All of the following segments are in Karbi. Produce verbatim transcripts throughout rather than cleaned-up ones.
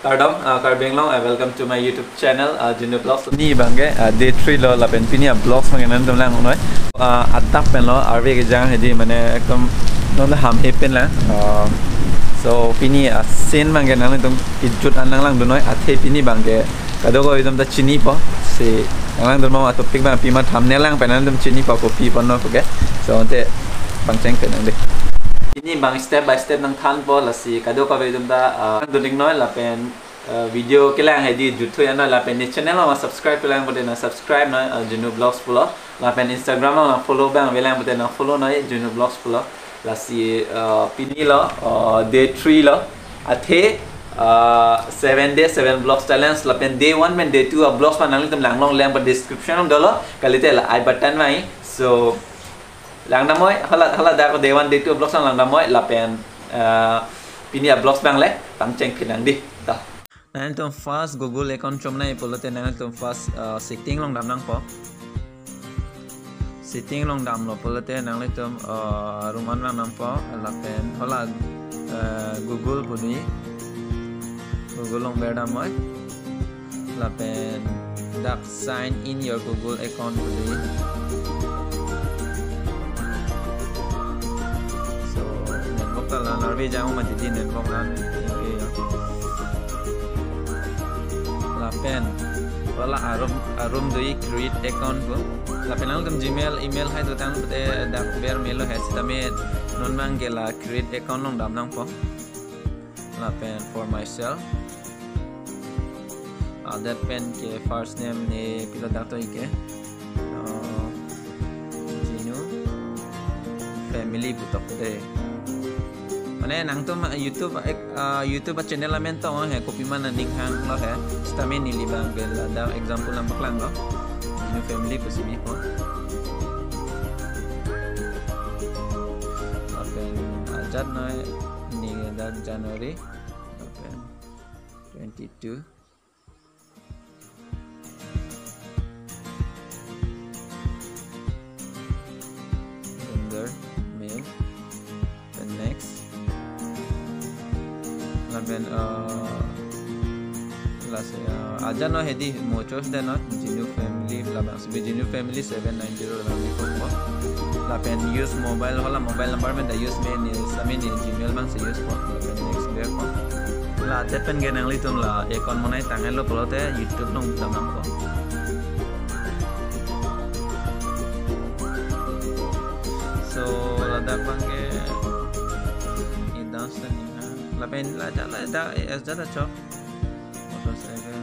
Kardom, uh, Karbi Anglong, uh, welcome to my YouTube channel, uh, Jinu Vlogs. Pini abangke, uh, day three lo lapen pini a-vlogs abangke nangtum lang noi. Uh, adap pen lo, arve kejang hedi mane ekdom non ham he pen lang. Uh, so pini a-scene abangke nangtum kejut an nanglang dun noi, athe pini abangke kadokave atum ta chinipo. Si nanglang dun ma topic abang pima thumbnail lang pen nangtum chinipo kopi pon noi, okay. So ante pangcheng pen nang dei. Pini abang step by step nangthanpo, lasi kadokave atum ta, uh, dun ning noi lapen, uh, video kelang hedi juthu ya noi lapen ne channel ma subscribe kelang pute nang subscribe noi, uh, Jinu Vlogs pulo. Lapen Instagram ma follow abang avelang pute nang follow noi Jinu Vlogs pulo. Lasi, uh, pini lo, uh, day three lo. Athe, uh, seven day, seven vlogs challenge. Lapen day one pen day two a-vlogs ma nanglitum lang long lang pa description dolo. Kalite la I button mai. So, lang damnoi, hala, hala dak day one, day two vlogs lang damnoi, lapen, uh, pini a-vlogs abang le, pangcheng pen nang dei. Ta. Nangtum first Google account chom nai pulote nangtum first, uh, setting along dam nangpo. Setting along damlo pulote nangtum, uh, room an vang nangpo, lapen hala, uh, Google pu dei. Google along ber damnoi. Lapen dak sign in your Google account pu dei. So, network ta la narve jang ma dei network an. Okay, ya. Lapen hala a-room, a-room dei create account pu. Lapen nangtum Gmail email hai dotang pute dak ber melo hai sitame non abangke la create account along dam nangpo. Lapen for myself. Ah, dak pen ke first name ne pilo dak to ike. Uh, Jinu Family pu tok dei. Mane nangtum, uh, YouTube, uh, YouTube channel amen tong he, kopima nangning hanglo he. Sitame neli abangke ladak example nangpaklang lo. Jinu Family pusi bipo. Lapen ajat noi ne dak January. Lapen twenty-two. Gender, male. Then next. Lapen, uh, lasi, uh, ajat noi hedi mo choose det noi, Jinu Family, labang si Jinu Family seven nine zero labang bipo. Lapen use mobile, hala mobile number pen ta use me ne, sitame ne Gmail abang si use po. Lapen next berpo. La dak pen ke nanglitum la account monai tanglo pulote YouTube along dam nangpo. So, ladak abangke idang seni ha. Lapen la ajat la dak, eh, ajat ta chok. Motorcycle,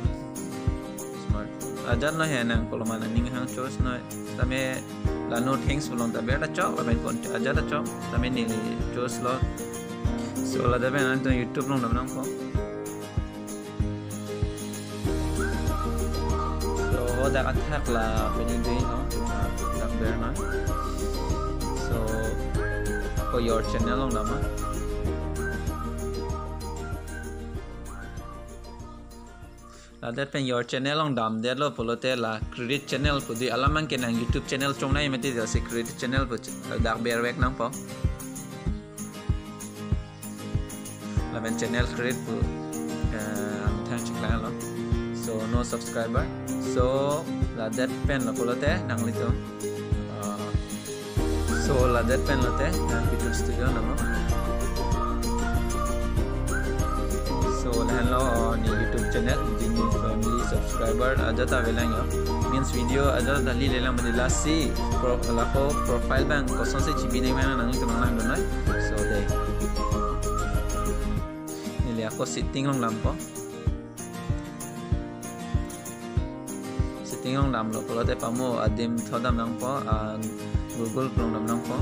smart. Ajat noi he nang koloma nangning hang choose noi. Sitame la no thanks pu along ta ber ta chok, lapen kon ajat ta chok. Sitame neli choose lo. So, ladak pen nangtum YouTube along dam nangpo. So, ho dak athak la pini dei ho, dak ber noi. So, ko your channel along dam ma. Ladak pen your channel along damdetlo pulote la create channel pu dei, alam abangke nang YouTube channel chom nai mati dei si create channel pu dak bervek nangpo. Lapen channel create pu, eh, angthang chiklang lo. So, no subscriber. So, ladak pen lo pulote nanglitum, uh, so, ladak pen lote, nang YouTube Studio namo. So, lahenlo, uh, ne YouTube channel, Jinu Family subscriber ajat avelang yo. Means video ajat dali lelang mati, lasi pro-, lako profile abang kosonsi chibi nangma nangtum nanglang dun noi. So, dei. Neli ako setting along dampo. Setting along damlo pulote pamo adim tho dam nangpo, ah, Google pu along dam nangpo.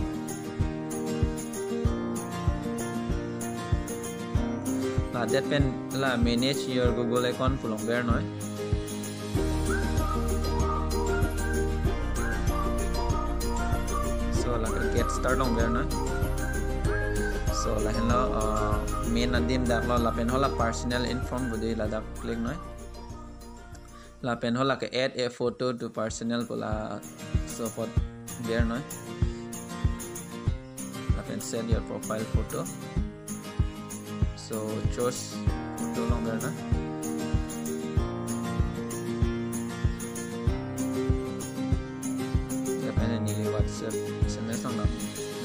Ladak pen la manage your Google account pu along ber noi. So, la get start along ber noi. So, lahenlo, uh, main adim dak lo, lapen hala personal info pu dei ladak click noi. Lapen hala ke add a photo to personal pu la so apot ber noi. Lapen set your profile photo. So, choose photo along ber noi. S M S along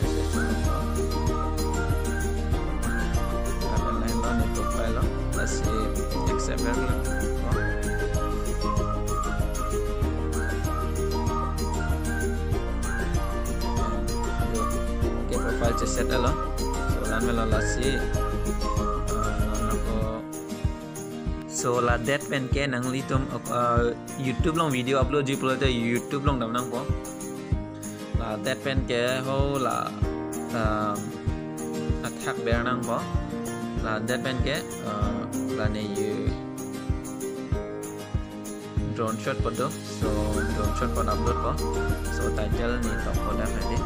message along. Lapen lahenlo ne profile lo, lasi accept lo. Okay, profile che set lo. So, la-an avelo lasi, ah, nang ako. So, ladet pen ke nanglitum, ah, YouTube along video upload ji pulote YouTube along dam nangpo. Ladet pen ke ho la, um, athak ber nangpo. Ladet pen ke, uh, la ne you drone shot po do. So drone shot po upload po. So title ne tokpo dak hadi.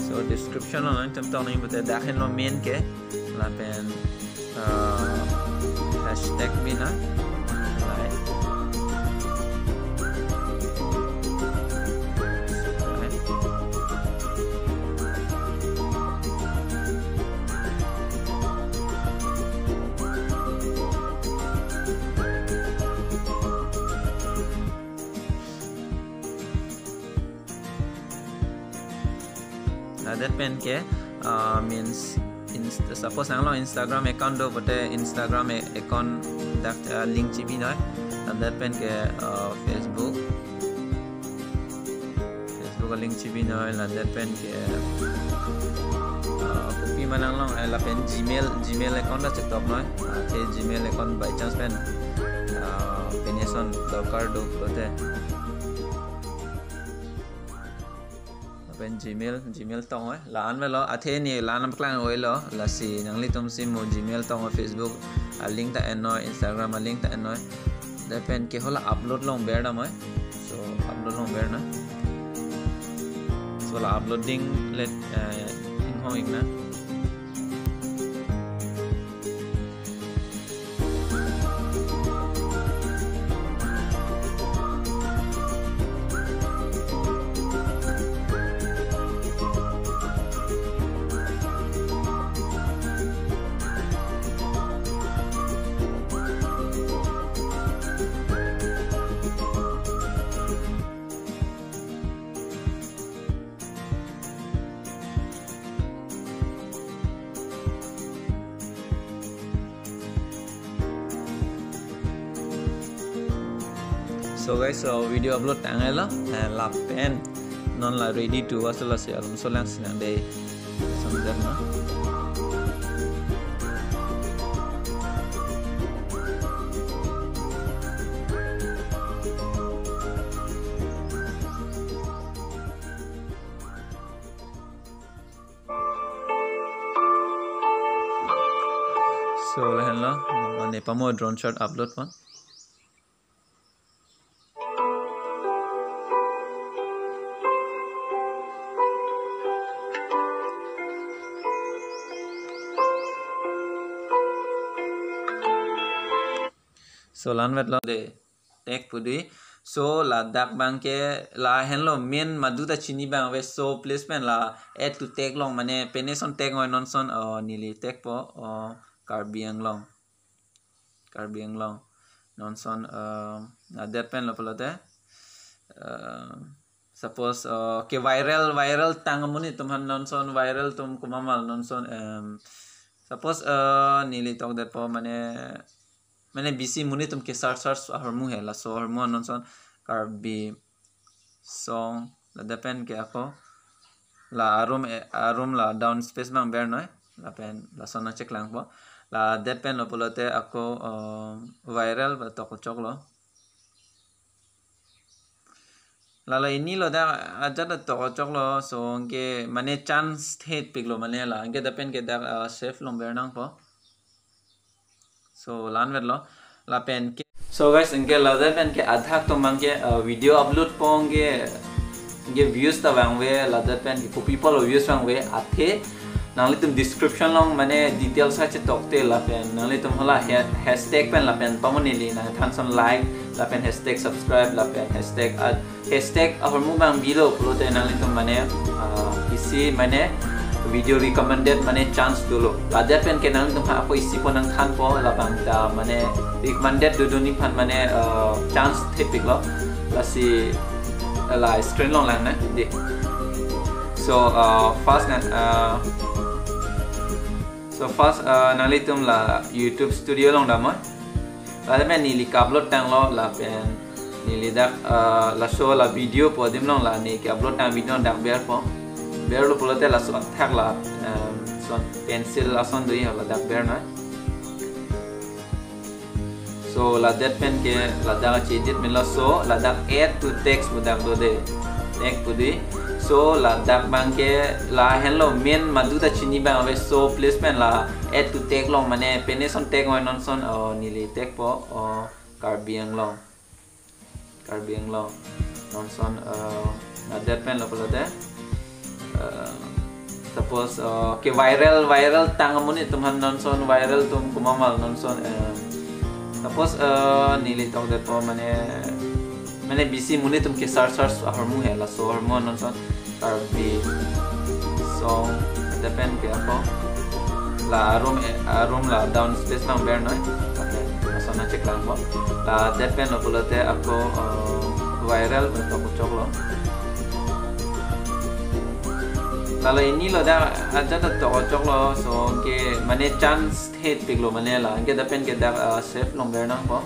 So description along nangtum tong nangji pulote dak henlo main ke, lapen, uh, hashtag bina, like. Ladet pen ke, uh, means inst-, suppose nanglo Instagram account do pulote Instagram a-, account dak, uh, link chibinoi. Ladet pen ke, uh, Facebook. Facebook a-link chibinoi, ladet pen ke, uh, kopima nanglong, eh, lapen Gmail, Gmail account ta chetoknoi. Uh, athe Gmail account by chance pen, uh, pine son dorkar do pulote. Lapen Gmail, Gmail tong oi. La-an avelo, athe ne la-an paklang oi lo, lasi nanglitum si mo Gmail tong oi, Facebook a-link ta ennoi, Instagram a-link ta ennoi. Lapen ke ho la upload along ber damnoi. So upload along bernoi. So la uploading let, eh, inghong ikna. So guys, so video upload tanglo, eh, lapen non la ready to was la si alom so lang sinang dei. Samjak na. So, lahenlo, ne pamo drone shot upload pon. So, la-an vetlo dei. Tag pu dei. So ladak abang ke lahenlo main madu ta chini abang ave, so please pen la add to tag along, mane pine son tag oi, non son, oh, neli tagpo, oh, Karbi Anglong. Karbi Anglong. Non son, eh, ladet pen lo pulote. Eh, suppose, eh, ke viral, viral tang amonit atum aphan non son viral atum komat ma non son, em, suppose, eh, neli tokdetpo mane mane bisi monit atum ke search search ahormu he, laso ahormu non son Karbi song, ladet pen ke ako la arum, eh, arum la down space abang bernoi, lapen lason nangcheklangpo. Ladet pen lo pulote ako, eh, viral ba tok choklo. Lalo ini lo dak ajat tok choklo, so anke mane chance thepiklo mane la, anke lapen ke dak, ah, save along ber nangpo. So la-an vetlo, lapen ke. So guys, anke ladet pen ke adhak atum abang ke, ah, video upload pon ke, anke views ta vangve, ladet pen ke kopi pulo views vangve, athe Nanglitum description along mane details kachetokte lapen nanglitum hala ha-, hashtag pen lapen pamo neli nangthan ason like lapen hashtag subscribe lapen hashtag ad-, hashtag ahormu abang bilo pulote nanglitum mane, ah, isi mane video recommended mane chance dolo. Ladak pen ke nanglitum ha ako isi po nangthanpo labang ta mane recommended dodun aphan mane, ah, chance thepiklo. Lasi la screen along lang na dei. So, ah, first na, ah, so first, ah, nanglitum la YouTube Studio along damnoi. Lapen neli ke-upload tanglo lapen neli dak, ah, laso la video pu adim along la neli ke-upload tang video dak berpo. Berlo pulote laso athak la, em, son pencil ason do-i hala dak bernoi. So ladak pen ke ladak chedit min laso ladak add to text pu dak do dei. Text pu dei. So ladak abang ke lahenlo main madu ta chini abang ave, so please pen la add to text along mane pine ason text oi non ason, oh, neli text po, oh, Karbi Anglong. Karbi Anglong. Non ason, eh, ladak pen lo pulote. Eh, suppose, eh, ke viral, viral tang amonit atum aphan non ason viral atum komat ma non ason, eh, suppose, eh, neli tokdetpo mane, mane bisi monit atum ke search, search ahormu he laso ahormu non ason Karbi song ladak pen ke ako la room, eh, room la down space abang bernoi. Okay, lason nangcheklangpo. Ladak pen lo pulote ako, eh, viral tok choklo. Lalo pini lo dak ajat tok choklo, so ke mane chance thepiklo mane la. Ke ladak pen ke dak, eh, save along bernangpo.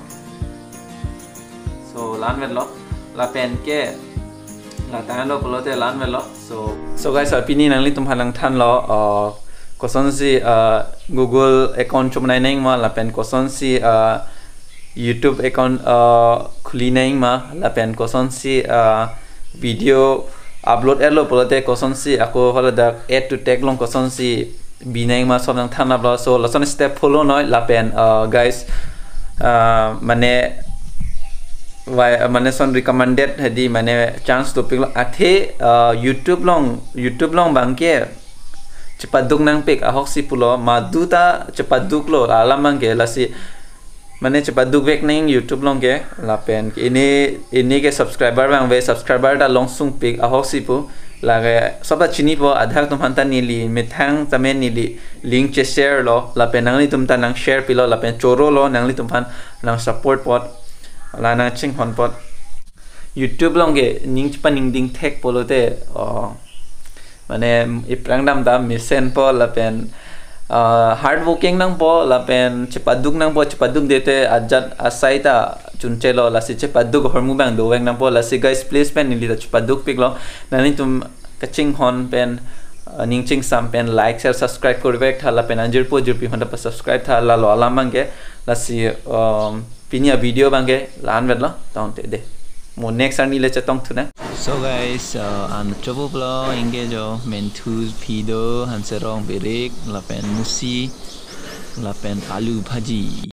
So la-an vetlo lapen ke la tanglo pulote la-an vetlo. So, so guys, ah, pini nanglitum aphan nangthanlo, ah, kosonsi, ah, Google account chobnai nangma lapen kosonsi, ah, YouTube account, ah, khuli nangma lapen kosonsi, ah, video upload etlo pulote kosonsi ako hala dak add to text along kosonsi bi nangma sob nangthanlo. So lason step follow noi lapen, ah, guys, ah, mane vai-, mane son recommended hedi mane chance dopiklo athe, ah, YouTube along, YouTube along abang ke chepaduk nangpik ahoksi pulo, madu ta chepaduklo alam abang ke, lasi mane chepaduk vek nang YouTube along ke lapen pini, pini ke subscriber abang ave, subscriber ta long sungpik ahoksi pu. Lake sob ta chinipo, adak atum aphan ta neli methang tame neli link che-share lo lapen nanglitum ta nang share pilo lapen chorolo nanglitum aphan nang support apot la nangchinghon apot. YouTube along ke ning chepaningding thek pulote, oh, mane aphrang dam ta mesenpo lapen, ah, hard working nangpo lapen chepaduk nangpo, chepadukde te ajat asai ta chunchelo, lasi chepaduk ahormu abang dovek nangpo. Lasi guys, please pen neli ta chepadukpiklo, nanglitum kachinghon pen, ah, ning chingsam pen like, share, subscribe korivek tha lapen ajirpo ajirpi aphan ta pa-subscribe tha, lalo alam abang ke. Lasi, um, pini avideo abang ke la-an vetlo, tangte dei. Mo next arni le chetongthu nang. So guys, uh, an chopo pulo ingke jo menthu phi do, hanserong, birik lapen musi lapen alu bhaji.